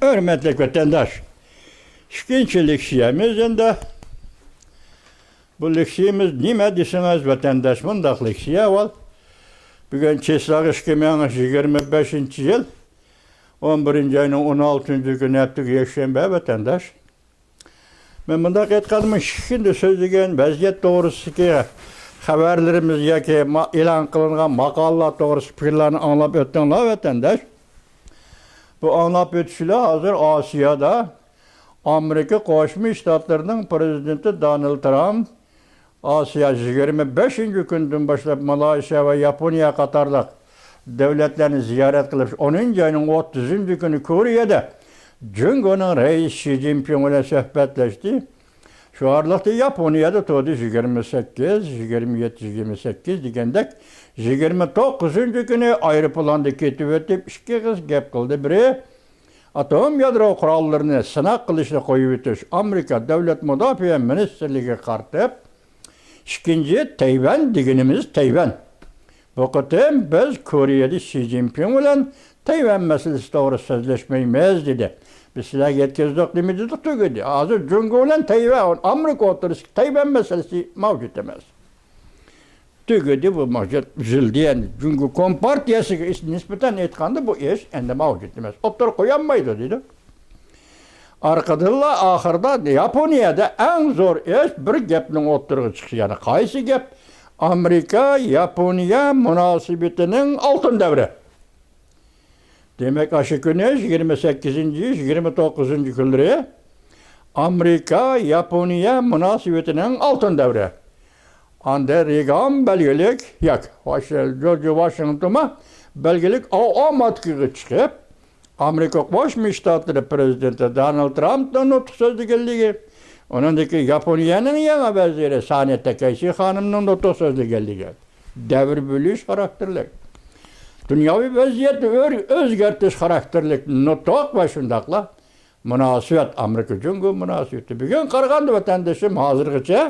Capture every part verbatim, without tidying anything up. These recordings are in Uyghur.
ھۆرمەتلىك ۋەتەنداش، ئىككىنچى لېكسىيەمىز ئەمدى. بۇ لېكسىيەمىز نېمە دېسىڭىز، ۋەتەنداش، مۇنداق لېكسىيە ئەھۋال. بۈگۈن چېسلاق ئىككى مىڭ يىگىرمە بەشىنچى يىل، ئون بىرىنچى ئاينىڭ ئون ئالتىنچى كۈنى، ھەپتىگە يەكشەنبە، ۋەتەنداش. مەن مۇنداق ئېيتقاندا، مۇشۇ ئىككى كۈندە سۆزلىگەن ۋەزىيەت توغرىسىدىكى خەۋەرلىرىمىز ياكى ما-، ئېلان قىلىنغان ماقالىلەر توغرىسىدىكى پىكىرلەرنى ئاڭلاپ ئۆتتۈڭلار، ۋەتەنداش. بۇ ئاڭلاپ ئۆتۈشلەر ھازىر ئاسىيادا ئامېرىكا قوشما شتاتلىرىنىڭ پىرېزىدېنتى دونالد ترامپ ئاسىيا يىگىرمە بەشىنچى كۈندىن باشلاپ مالايسىيا ۋە ياپونىيە قاتارلىق دۆلەتلەرنى زىيارەت قىلىپ، ئونىنچى ئاينىڭ ئوتتۇزىنچى كۈنى كورېيەدە جۇڭگونىڭ رەئىسى شى جىنپىڭ بىلەن سۆھبەتلەشتى. شۇ ئارىلىقتا ياپونىيەدە تۇردى، يىگىرمە سەككىز، يىگىرمە يەتتە، يىگىرمە سەككىز دېگەندەك، يىگىرمە توققۇزىنچى كۈنى ئايروپىلاندا كېتىۋېتىپ، ئىككى قىز گەپ قىلدى. بىرى، ئاتوم يادرو قوراللىرىنى سىناق قىلىشنى قويۇۋېتىش، ئامېرىكا دۆلەت مۇداپىئە مىنىستىرلىكىگە قارىتىپ، ئىككىنچى، تەيۋەن دېگىنىمىز تەيۋەن. بۇ قېتىم بىز كورېيەدە شى جىنپىڭ بىلەن تەيۋەن مەسىلىسى توغرىسىدا سۆزلەشمەيمىز، دېدى. بىز سىلەرگە يەتكۈزدۇق، نېمە دېدۇق، تۈگىدى. ھازىر جۇڭگو بىلەن تەيۋەن، ئامېرىكا ئوتتۇرىسىدىكى تەيۋەن مەسىلىسى مەۋجۇت ئەمەس. تۈگىدى بۇ، مەۋجۇت ئۈزۈلدى. يەنى جۇڭگو كومپارتىيەسىگە ئىس-، نىسبەتەن ئېيتقاندا، بۇ ئىش ئەمدى مەۋجۇت ئەمەس. ئوتتۇرىغا قويالمايدۇ، دېدى. ئارقىدىنلا ئاخىرىدا ياپونىيەدە ئەڭ زور ئىش بىر گەپنىڭ ئوتتۇرىغا چىقىشى، يەنى قايسى گەپ؟ ئامېرىكا ياپونىيە مۇناسىۋىتىنىڭ ئالتۇن دەۋرى. دېمەك، ئاشۇ كۈنى يىگىرمە سەككىزىنچى، يىگىرمە توققۇزىنچى كۈنلىرى ئامېرىكا ياپونىيە مۇناسىۋىتىنىڭ ئالتۇن دەۋرى. ئاندىن رېيگان بەلگىلىك، ياك، ۋاش-، جورج ۋاشىنگتونمۇ بەلگىلىك ئاۋاماتكىغا چىقىپ، ئامېرىكا قوشما شتاتلىرى پىرېزىدېنتى دونالد ترامپنىڭ نۇتۇق سۆزلىگەنلىكى، ئۇنىڭدىن كېيىن ياپونىيەنىڭ يېڭى ۋەزىرى سانى تاكايشى خانىمنىڭ نۇتۇق سۆزلىگەنلىكى، دەۋر بۆلۈش خاراكتېرلىك، دۇنياۋى ۋەزىيەتنى ئۆر-، ئۆزگەرتىش خاراكتېرلىك نۇتۇق ۋە شۇنداقلا مۇناسىۋەت، ئامېرىكا جۇڭگو مۇناسىۋىتى. بۈگۈن قارىغاندا، ۋەتەندىشىم، ھازىرغىچە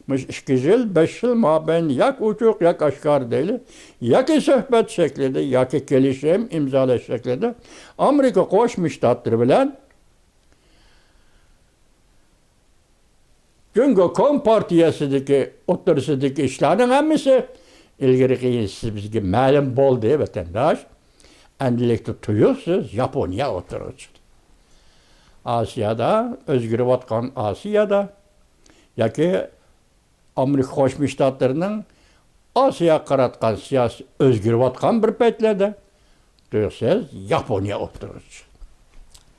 مۇشۇ ئىككى يىل، بەش يىل مابەينىدە ياكى ئوچۇق، ياكى ئاشكارا دەيلى، ياكى سۆھبەت شەكلىدە، ياكى كېلىشىم ئىمزالاش شەكلىدە ئامېرىكا قوشما شتاتلىرى بىلەن جۇڭگو كومپارتىيەسىدىكى ئوتتۇرىسىدىكى ئىشلارنىڭ ھەممىسى ئىلگىرى كېيىنسىز بىزگە مەلۇم بولدى، ۋەتەنداش. ئەمدىلىكتە تۇيۇقسىز ياپونىيە ئوتتۇرىغا چىقتى. ئاسىيادا، ئۆزگىرىۋاتقان ئاسىيادا ياكى ئامېرىكا قوشما شتاتلىرىنىڭ ئاسىياغا قاراتقان سىياسىتى ئۆزگىرىۋاتقان بىر پەيتلەردە تۇيۇقسىز ياپونىيە ئوتتۇرىغا چىقتى.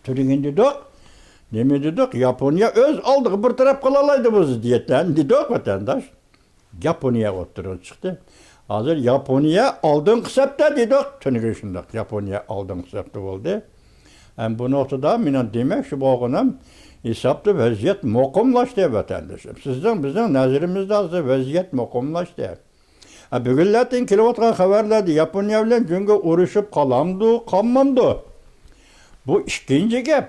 تۈنۈگۈن دېدۇق، نېمە دېدۇق؟ ياپونىيە ئۆز ئالدىغا بىر تەرەپ قىلالايدۇ بۇ زىددىيەتلەرنى دېدۇق، ۋەتەنداش. ياپونىيە ئوتتۇرىغا چىقتى. ھازىر ياپونىيە ئالدىنقى سەپتە دېدۇق. تۈنۈگۈن شۇنداق، ياپونىيە ئالدىنقى سەپتە بولدى. ھەم بۇ نۇقتىدا مېنىڭ دېمەكچى بولغىنىم، ھېسابتا ۋەزىيەت مۇقىملاشتى، ۋەتەندىشىم. سىزنىڭ، بىزنىڭ نەزىرىمىزدە ھازىر ۋەزىيەت مۇقىملاشتى. ھە، بۈگۈنلەردىن كېلىۋاتقان خەۋەرلەردە ياپونىيە بىلەن جۇڭگو ئۇرۇشۇپ قالامدۇ، قالمامدۇ؟ بۇ ئىككىنچى گەپ.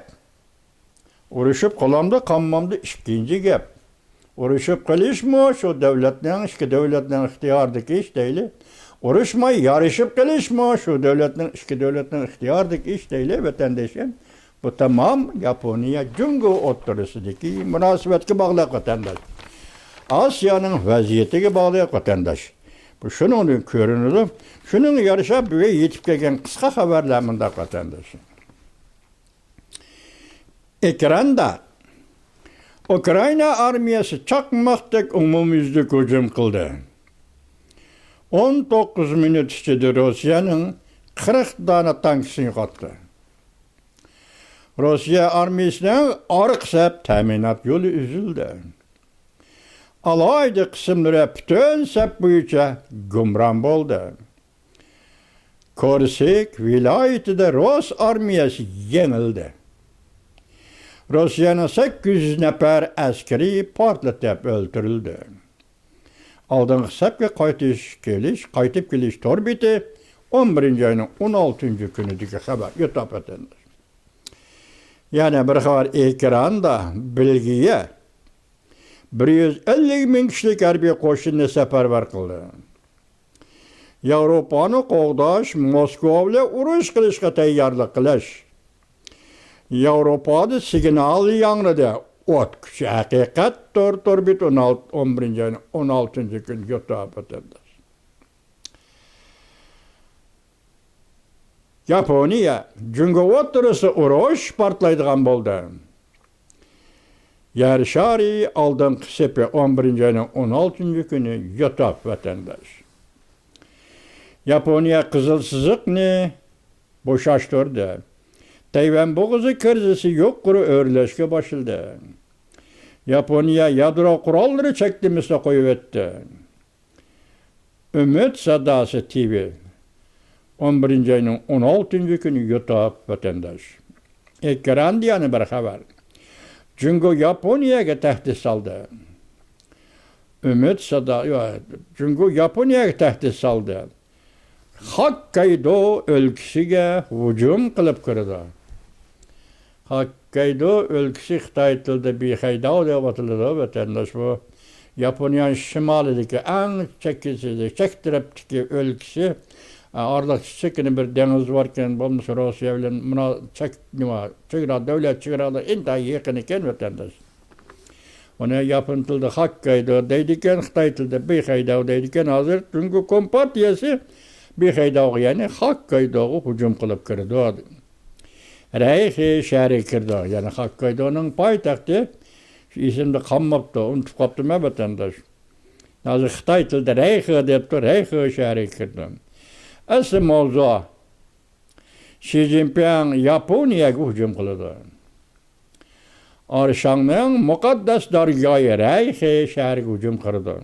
ئۇرۇشۇپ قالامدۇ، قالمامدۇ، ئىككىنچى گەپ. ئۇرۇشۇپ قېلىشمۇ شۇ دۆلەتنىڭ، ئىككى دۆلەتنىڭ ئىختىيارىدىكى ئىش دەيلى. ئۇرۇشماي يارىشىپ قېلىشمۇ شۇ دۆلەتنىڭ، ئىككى دۆلەتنىڭ ئىختىيارىدىكى ئىش دەيلى، ۋەتەندىشىم. بۇ تامام ياپونىيە، جۇڭگو ئوتتۇرىسىدىكى مۇناسىۋەتكە باغلىق، ۋەتەنداش. ئاسىيانىڭ ۋەزىيىتىگە باغلىق، ۋەتەنداش. بۇ شۇنىڭدىن كۆرۈنىدۇ. شۇنىڭغا يارىشا بۈگۈن يېتىپ كەلگەن قىسقا خەۋەرلەر مۇنداق، ۋەتەنداش. ئېكراندا ئۇكرائىنا ئارمىيەسى چاقماقتەك ئومۇميۈزلۈك ھۇجۇم قىلدى. ئون توققۇز مىنۇت ئىچىدە روسىيەنىڭ قىرىق دانە تانكىسىنى يوقاتتى. روسىيە ئارمىيەسىنىڭ ئارقا سەپ تەمىنات يولى ئۈزۈلدى. ئالاھىدە قىسىملىرى پۈتۈن سەپ بويىچە گۇمران بولدى. كورسك ۋىلايىتىدە رۇس ئارمىيەسى يېڭىلدى. روسىيەنىڭ سەككىز يۈز نەپەر ئەسكىرى پارتلىتىپ ئۆلتۈرۈلدى. ئالدىنقى سەپكە قايتىش كېلىش، قايتىپ كېلىش تور بېتى، ئون بىرىنچى ئاينىڭ ئون ئالتىنچى كۈنىدىكى خەۋەر. يوتاپ ئۆتەمدۇ. يەنە بىر خەۋەر ئېكراندا. بېلگىيە بىر يۈز ئەللىك مىڭ كىشىلىك ھەربىي قوشۇننى سەپەرۋەر قىلدى. ياۋروپانى قوغداش، موسكۋا بىلەن ئۇرۇش قىلىشقا تەييارلىق قىلىش. ياۋروپادا سىگنال ياڭرىدى. ئوت كۈچى ھەقىقەت تور تور بىت ئون ئالتە، ئون بىرىنچى ئاينىڭ ئون ئالتىنچى كۈنى يوتاپ ئۆتەمدىش. ياپونىيە، جۇڭگو ئوتتۇرىسى ئۇرۇش پارتلايدىغان بولدى. يەر شارى ئالدىنقى سېپى ئون بىرىنچى ئاينىڭ ئون ئالتىنچى كۈنى يوتاپ ۋەتەنداش. ياپونىيە قىزىل سىزىقنى بوشاشتۇردى. تەيۋەن بوغۇزى كىرىزىسى يۇقىرى ئۆرلەشكە باشلىدى. ياپونىيە يادرو قوراللىرى چەكلىمىسىنى قويۇۋەتتى. ئۈمىد ساداسى تىۋى، ئون بىرىنچى ئاينىڭ ئون ئالتىنچى كۈنى يوتاپ ۋەتەنداش. ئېكراندا يەنە بىر خەۋەر. جۇڭگو ياپونىيەگە تەھدىت سالدى. ئۈمىد سادا، يو-، جۇڭگو ياپونىيەگە تەھدىت سالدى. خوككايدو ئۆلكىسىگە ھۇجۇم قىلىپ كىرىدۇ. خوككايدو ئۆلكىسى خىتاي تىلىدا بىخەيداۋ دەپ ئاتىلىدۇ، ۋەتەنداش. بۇ ياپونىيە شىمالىدىكى ئەڭ چەككىسىدىكى، چەك تەرەپتىكى ئۆلكىسى. ئارىلىق چېكىنى بىر دېڭىز باركەن، بولمىسا روسىيە بىلەن مۇنا-، چەك، نېمە، چېگرا، دۆلەت چېگرالىرى ئىنتايىن يېقىن ئىكەن، ۋەتەنداش. ئۇنى ياپون تىلىدا خوككايدو دەيدىكەن، خىتاي تىلىدا بىخەيداۋ دەيدىكەن. ھازىر جۇڭگو كومپارتىيەسى بىخەيداۋغا، يەنى خوككايدوغا ھۇجۇم قىلىپ كىرىدۇ. رەيخې شەھىرىگە كىرىدۇ. يەنى خوككايدونىڭ پايتەختى، شۇ ئېسىمدە قالماپتۇ، ئۇنتۇپ قاپتىمەن، ۋەتەنداش. ھازىر خىتاي تىلىدا رەيخې دەپتۇ، رەيخې شەھىرىگە كىرىدۇ. ئەسلى ماۋزۇ، شى جىنپىڭ ياپونىيەگە ھۇجۇم قىلىدۇ. ئارشاڭنىڭ مۇقەددەس دارگاھى رەيخې شەھىرىگە ھۇجۇم قىلىدۇ.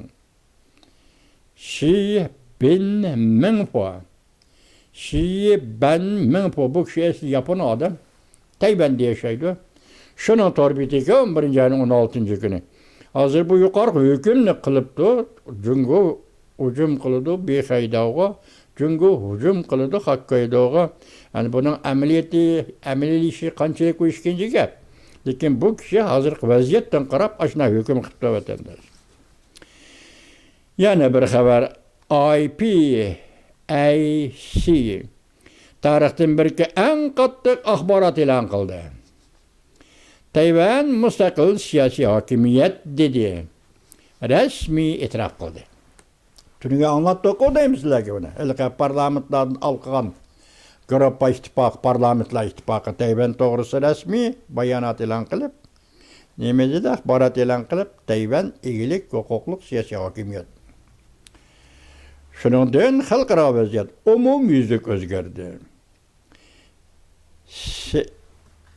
شى بىن مىڭفۇ. شى بەن مىڭفۇ. بۇ كىشى ئەسلى ياپون ئادەم. تەيۋەندە ياشايدۇ. شۇنىڭ تور بېتىگە ئون بىرىنچى ئاينىڭ ئون ئالتىنچى كۈنى. ھازىر بۇ يۇقىرىقى ھۆكۈمنى قىلىپتۇ. جۇڭگو ھۇجۇم قىلىدۇ بىخەيداۋغا. جۇڭگو ھۇجۇم قىلىدۇ خوككايدوغا. يەنى بۇنىڭ ئەمەلىيىتى، ئەمەلىيلىشىشى قانچىلىك، ئۇ ئىككىنچى گەپ. لېكىن بۇ كىشى ھازىرقى ۋەزىيەتتىن قاراپ ئاشۇنداق ھۆكۈم قىپتۇ، ۋەتەنداش. يەنە بىر خەۋەر. ئاي پى ئەي سى تارىختىن بىركى ئەڭ قاتتىق ئاخبارات ئېلان قىلدى. تەيۋەن مۇستەقىل سىياسىي ھاكىمىيەت دېدى. رەسمىي ئېتىراپ قىلدى. تۈنۈگۈن ئاڭلاتتۇققۇ دەيمەن سىلەرگە بۇنى. ھېلىقى پارلامېنتلاردىن ھالقىغان گۇرۇپپا ئىتتىپاقى، پارلامېنتلار ئىتتىپاقى تەيۋەن توغرىسىدا رەسمىي بايانات ئېلان قىلىپ، نېمە دېدى؟ ئاخبارات ئېلان قىلىپ، تەيۋەن ئىگىلىك ھوقۇقلۇق سىياسىي ھاكىمىيەت. شۇنىڭدىن خەلقئارا ۋەزىيەت ئومۇميۈزلۈك ئۆزگەردى. سى-،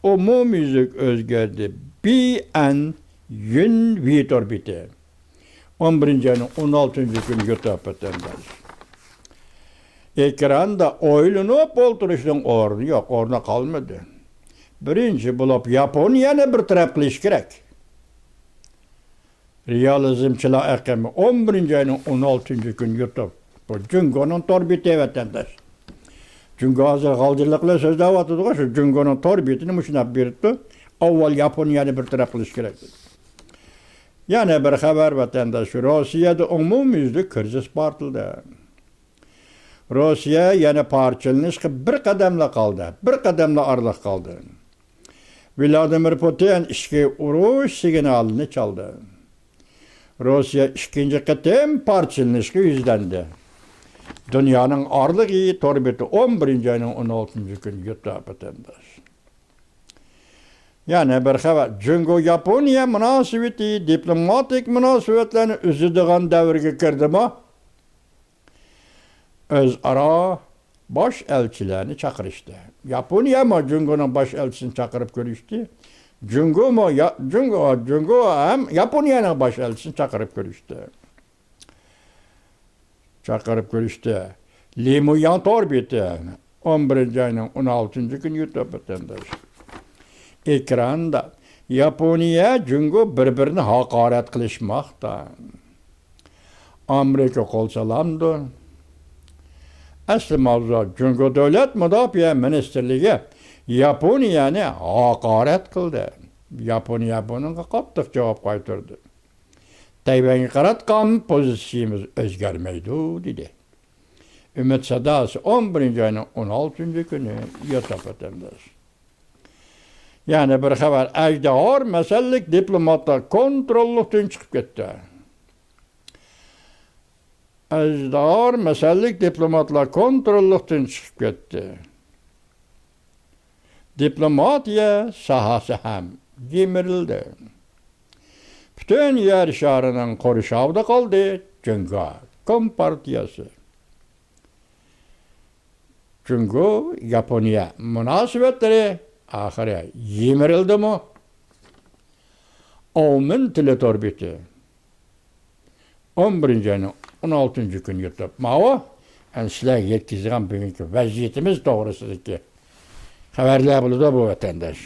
ئومۇميۈزلۈك ئۆزگەردى. بى ئەن يۈن ۋى تور بېتى. ئون بىرىنچى ئاينىڭ ئون ئالتىنچى كۈنى يوتاپ ئۆتەمداش. ئېكراندا ئويلىنىپ ئولتۇرۇشنىڭ ئورنى يوق، ئورنى قالمىدى. بىرىنچى بولۇپ ياپونىيەنى بىر تەرەپ قىلىش كېرەك. رېئالىزمچىلار ئېقىمى ئون بىرىنچى ئاينىڭ ئون ئالتىنچى كۈنى يوتاپ. بۇ جۇڭگونىڭ تور بېتى، ۋەتەنداش. جۇڭگو ھازىر غالجىرلىق بىلەن سۆزلەۋاتىدىغۇ، شۇ جۇڭگونىڭ تور بېتىنى مۇشۇنداق بېرىپتۇ. ئاۋۋال ياپونىيەنى بىر تەرەپ قىلىش كېرەك. يەنە بىر خەۋەر، ۋەتەنداش. روسىيەدە ئومۇميۈزلۈك كىرىزىس پارتلىدى. روسىيە يەنە پارچىلىنىشقا بىر قەدەملا قالدى، بىر قەدەملا ئارىلىق قالدى. ۋلادىمىر پۇتىن ئىچكى ئۇرۇش سىگنالىنى چالدى. روسىيە ئىككىنچى قېتىم پارچىلىنىشقا يۈزلەندى. دۇنيانىڭ ئارىلىقى تور بېتى ئون بىرىنچى ئاينىڭ ئون ئالتىنچى كۈنى يوتاپ ئۆتەمداش. يەنە بىر خەۋەر. جۇڭگو ياپونىيە مۇناسىۋىتى دىپلوماتىك مۇناسىۋەتلەرنى ئۈزىدىغان دەۋرگە كىردىمۇ؟ ئۆزئارا باش ئەلچىلەرنى چاقىرىشتى. ياپونىيەمۇ جۇڭگونىڭ باش ئەلچىسىنى چاقىرىپ كۆرۈشتى. جۇڭگومۇ يا-، جۇڭگو، جۇڭگو ھەم ياپونىيەنىڭ باش ئەلچىسىنى چاقىرىپ كۆرۈشتى. چاقىرىپ كۆرۈشتى. لى مۇياڭ تور بېتى. ئون بىرىنچى ئاينىڭ ئون ئالتىنچى كۈنى يوتاپ ئۆتەمداش. ئېكراندا ياپونىيە، جۇڭگو بىر-بىرىنى ھاقارەت قىلىشماقتا. ئامېرىكا قول سالامدۇ؟ ئەسلى ماۋزۇ، جۇڭگو دۆلەت مۇداپىئە مىنىستىرلىكى ياپونىيەنى ھاقارەت قىلدى. ياپونىيە بۇنىڭغا قاتتىق جاۋاب قايتۇردى. تەيۋەنگە قاراتقان پوزىتسىيىمىز ئۆزگەرمەيدۇ، دېدى. ئۈمىد ساداسى، ئون بىرىنچى ئاينىڭ ئون ئالتىنچى كۈنى يوتاپ ئۆتەمداش. يەنە بىر خەۋەر، ئەجدىھار مەسەللىك دىپلوماتلار كونتروللۇقتىن چىقىپ كەتتى. ئەجدىھار مەسەللىك دىپلوماتلار كونتروللۇقتىن چىقىپ كەتتى. دىپلوماتىيە ساھەسى ھەم يىمىرىلدى. پۈتۈن يەر شارىنىڭ قورشاۋىدا قالدى جۇڭگو كومپارتىيەسى. جۇڭگو ياپونىيە مۇناسىۋەتلىرى ئاخىرى يىمىرىلدىمۇ؟ ئاۋمېن تېلېتور بېتى، ئون بىرىنچى ئاينىڭ ئون ئالتىنچى كۈنى يۇتۇپ، ماۋۇ ئەنە سىلەرگە يەتكۈزىدىغان بۈگۈنكى ۋەزىيىتىمىز توغرىسىدىكى خەۋەرلەر بولىدۇ بۇ ۋەتەنداش.